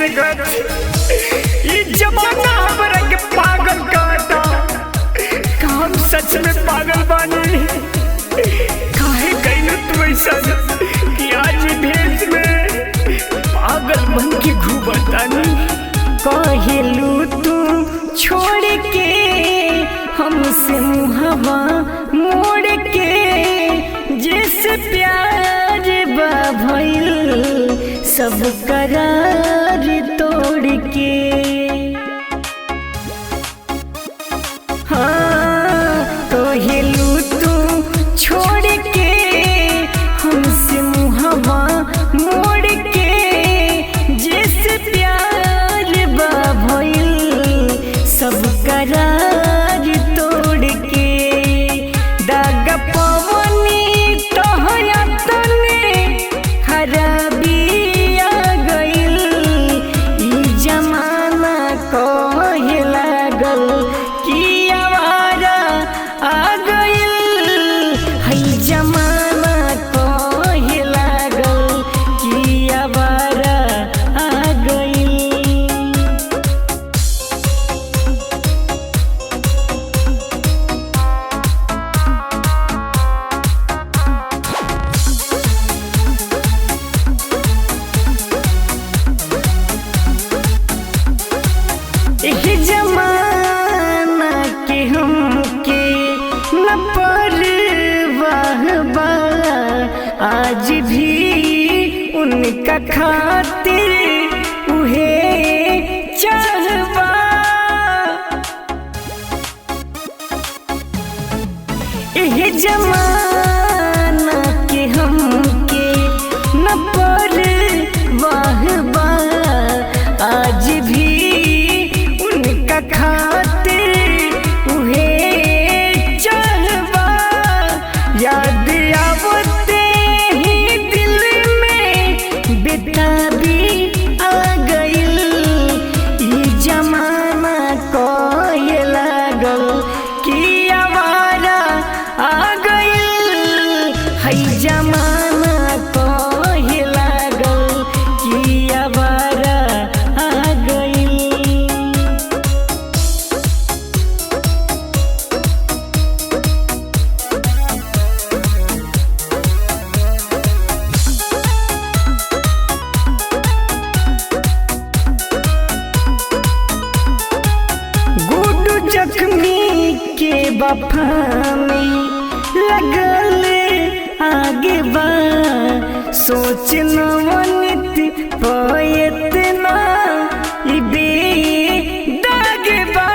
सकत। ई जमाना हमरा के पागल कहता, हम सच में पागल बानी। काहे कैलू तू ऐसा कि आज भेष में पागल बन के घूमतानी। कहेलू तू छोड़ के हमसे मुहवा मोड़ के, जिस प्यार बा भइल सब करार तोड़ के। हाँ कहेलू तू छोड़ के हमसे मुहवा मोड़ के, जिस प्यार बा भइल सब करार तोड़ के। दाग पवनी तोहरा तने खराबी आ गइल, ई जमाना कहे लागल कि आवारा आ गइल। है जमाना कहे लागल कि आवारा आ गइल। एह जमाना के हमके न परवाह बा, आज भी उनका खातिर उहे चाहबा। एह जमाना के हमके न परवाह बा, आज भी उनका खातिर उहे चाहबा। याद आवते ही दिल में बेताबी आ गइल, ई जमाना कहे लागल कि आवारा आ गइल। है जमाना कहे लागल कि आवारा आ गइल। गुडू जख्मी के वफा में लगल आगे बा, सोच नवनित पयतना ई बेदाग बा।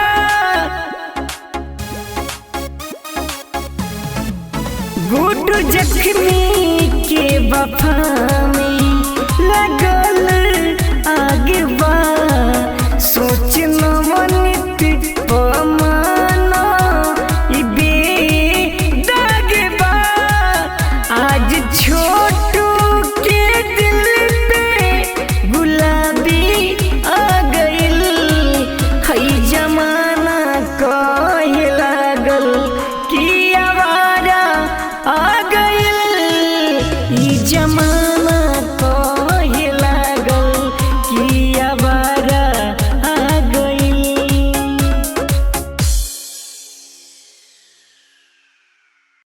गुडू जख्मी के वफा